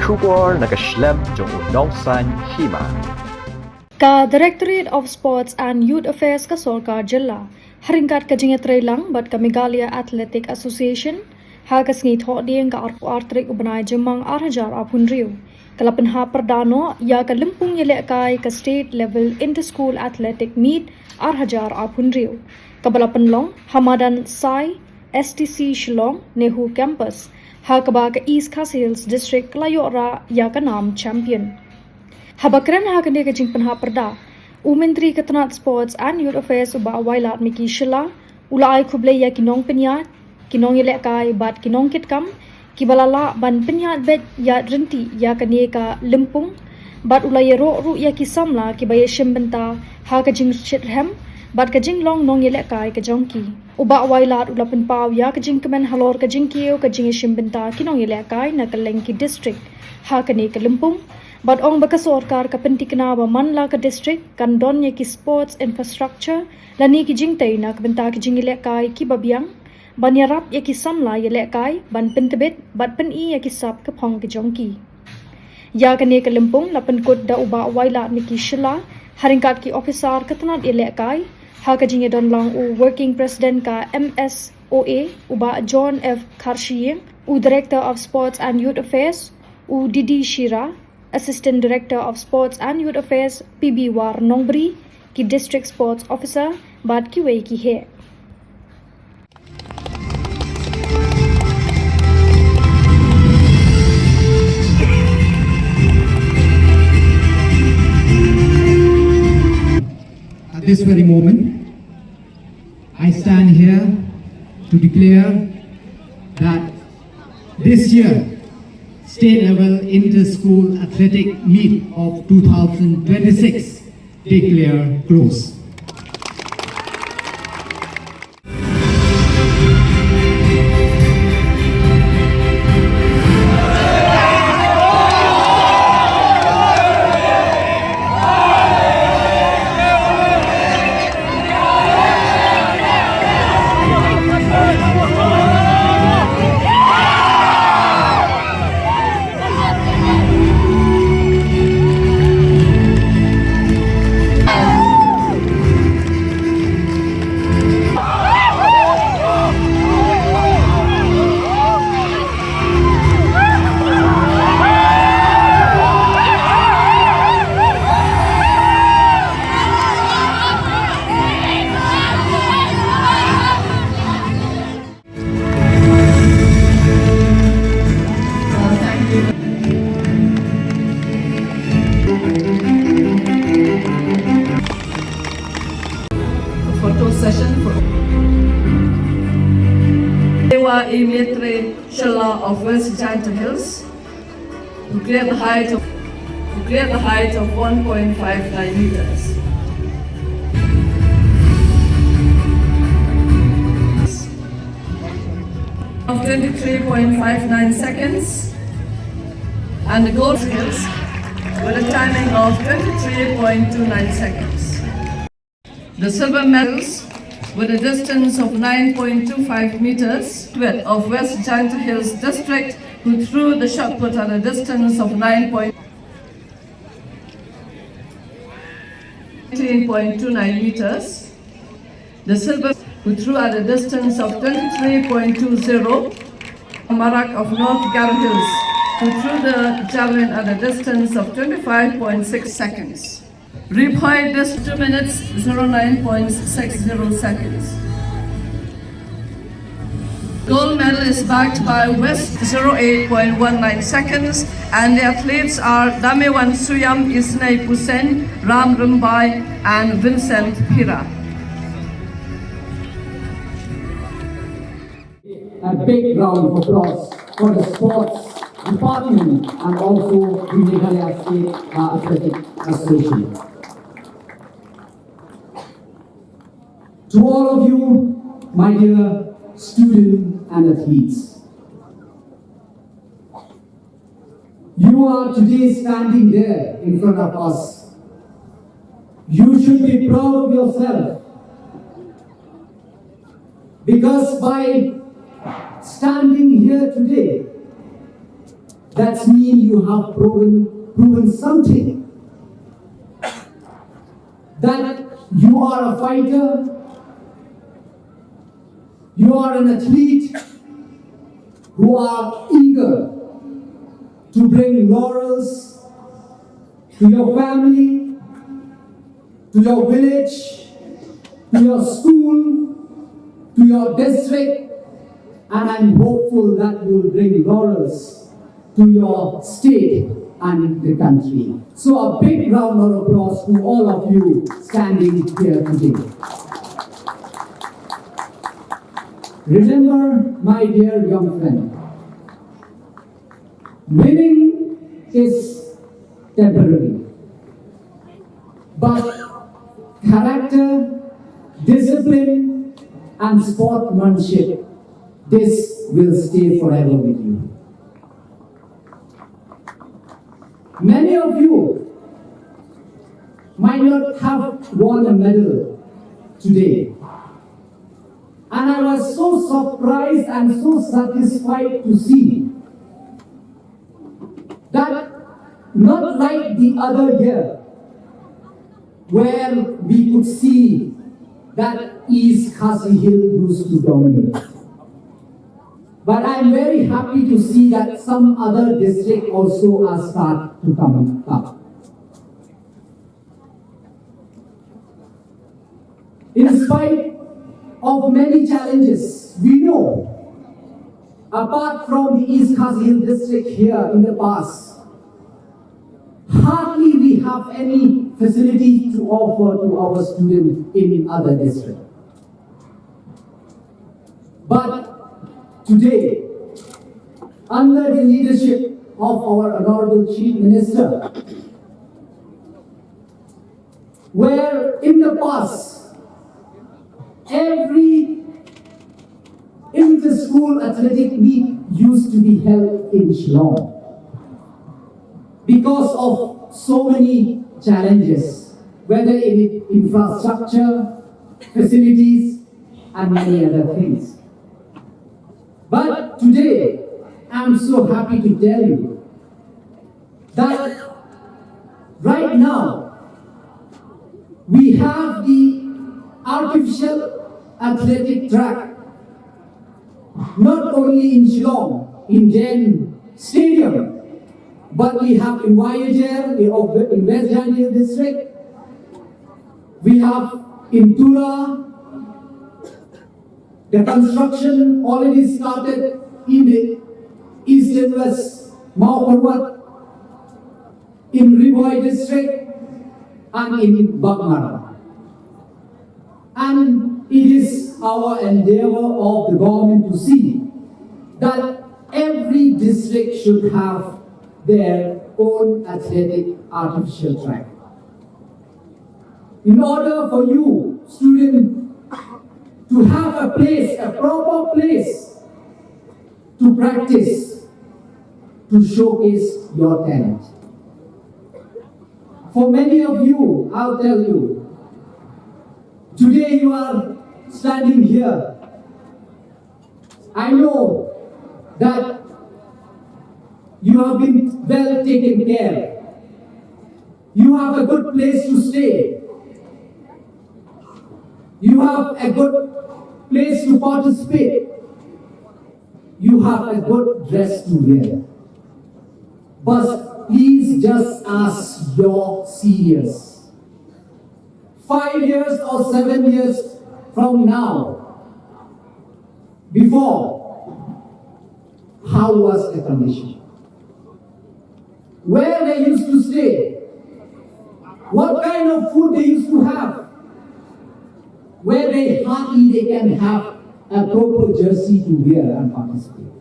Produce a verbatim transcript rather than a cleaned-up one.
Khubor na ka shlem jong u nongsan hima. Ka Directorate of Sports and Youth Affairs ka Sorkar Jylla, ha ryngkat ka jingïatreilang bad ka Meghalaya Athletic Association, ha ka sngi Thohdieng ka arphew ar tarik u bnai Jymmang ar hajar arphew hynriew, ka la pynhap pyrda noh ïa ka lympung ïalehkai ka State Level Inter-School Athletic Meet ar hajar arphew hynriew, kaba la pynlong ha madan Sai S T C Shillong, NEHU Campus, ha kaba ka East Khasi Hills District ka la ïoh rah ïa ka nam champion. Haba kren ha kane ka jingpynhap pyrda, u Myntri ka tnat Sports and Youth Affairs u Bah Wailadmiki Shylla, u la ai khublei ïa ki nongpynïaid, ki nongïalehkai bad ki nongkitkam, kiba la lah ban pynïaid beit ïaid ryntih ïa kane ka lympung, bad u la ïaroh ruh ïa ki samla kiba ïashim bynta ha ka jingshitrhem bad ka jinglong nongïalehkai ka jong ki. U Bah Wailad u la pynpaw ïa ka jingkmen halor ka jingkiew ka jingïashim bynta ki nongïalehkai na kylleng ki district ha kane ka lympung, bad ong ba ka sorkar ka pynthikna ba man la ka district kan don ïa ki sports infrastructure lane ki jingtei na ka bynta ki jingïalehkai kiba biang, ban ïarap ïa ki samla ïalehkai ban pyntbit bad pyni ïa ki sap ka phong ka jong ki. Ïa kane ka lympung la pynkut da u Bah Wailadmiki Shylla ha ryngkat ki ophisar ka tnat ïalehkai, ha ka jingïadonlang u Working President ka M S O A u Bah John F Kharshiing, u Director of Sports and Youth Affairs u D D Shira, Assistant Director of Sports and Youth Affairs P B War Nongbri, ki District Sports Officer bad kiwei ki heh. At this very moment, I stand here to declare that this year, State Level Inter-School Athletic Meet of two thousand twenty-six declare close. Photo session for Dewa E Maitrey Shylla of West Jaintia Hills, who cleared the height of, who cleared the height of one point five nine meters. Of twenty-three point five nine seconds, and the gold medals with a timing of twenty-three point two nine seconds. The silver medals with a distance of nine point two five meters, of West Jaintia Hills District, who threw the shot put at a distance of nine point eighteen point two nine meters. The silver, who threw at a distance of twenty-three point two zero. Marak of North Garo Hills, who threw the javelin at a distance of twenty-five point six seconds. Replay this two minutes, zero nine point six zero seconds. Gold medal is bagged by West, zero eight point one nine seconds, and the athletes are Damewan Suyam, Isnei Pusen, Ram Rimbai, and Vincent Pira. A big round of applause for the sports department and also the Meghalaya State, uh, Athletic Association. To all of you, my dear students and athletes, you are today standing there in front of us. You should be proud of yourself. Because by standing here today, That's mean you have proven, proven something. That you are a fighter, you are an athlete who are eager to bring laurels to your family, to your village, to your school, to your district, and I'm hopeful that you'll bring laurels to your state and the country. So a big round of applause to all of you standing here today. Remember, my dear young friend, winning is temporary, but character, discipline, and sportsmanship, this will stay forever with you. Many of you might not have won a medal today. And I was so surprised and so satisfied to see that, not like the other year, where we could see that East Khasi Hills used to dominate. But I'm very happy to see that some other districts also are start to come up. In spite of many challenges, we know, apart from the East Khasi Hills district here in the past, hardly we have any facility to offer to our students in other districts. But today, under the leadership of our Honorable Chief Minister, where in the past, every inter-school athletic meet used to be held in Shillong because of so many challenges, whether in infrastructure, facilities, and many other things. But today, I'm so happy to tell you that right now, we have the artificial athletic track, not only in Shillong, in Jain Stadium, but we have in Wahiajer, in West Jaintia district, we have in Tura, the construction already started in the East and West Mawparwat, in Ri Bhoi district, and in Baghmara. And it is our endeavor of the government to see that every district should have their own athletic artificial track. In order for you, student, to have a place, a proper place to practice, to showcase your talent. For many of you, I'll tell you, today you are standing here. I know that you have been well taken care. You have a good place to stay. You have a good place to participate. You have a good dress to wear. But please just ask your seniors. Five years or seven years from now, before, how was the condition? Where they used to stay? What kind of food they used to have? Where they hardly they can have a proper jersey to wear and participate.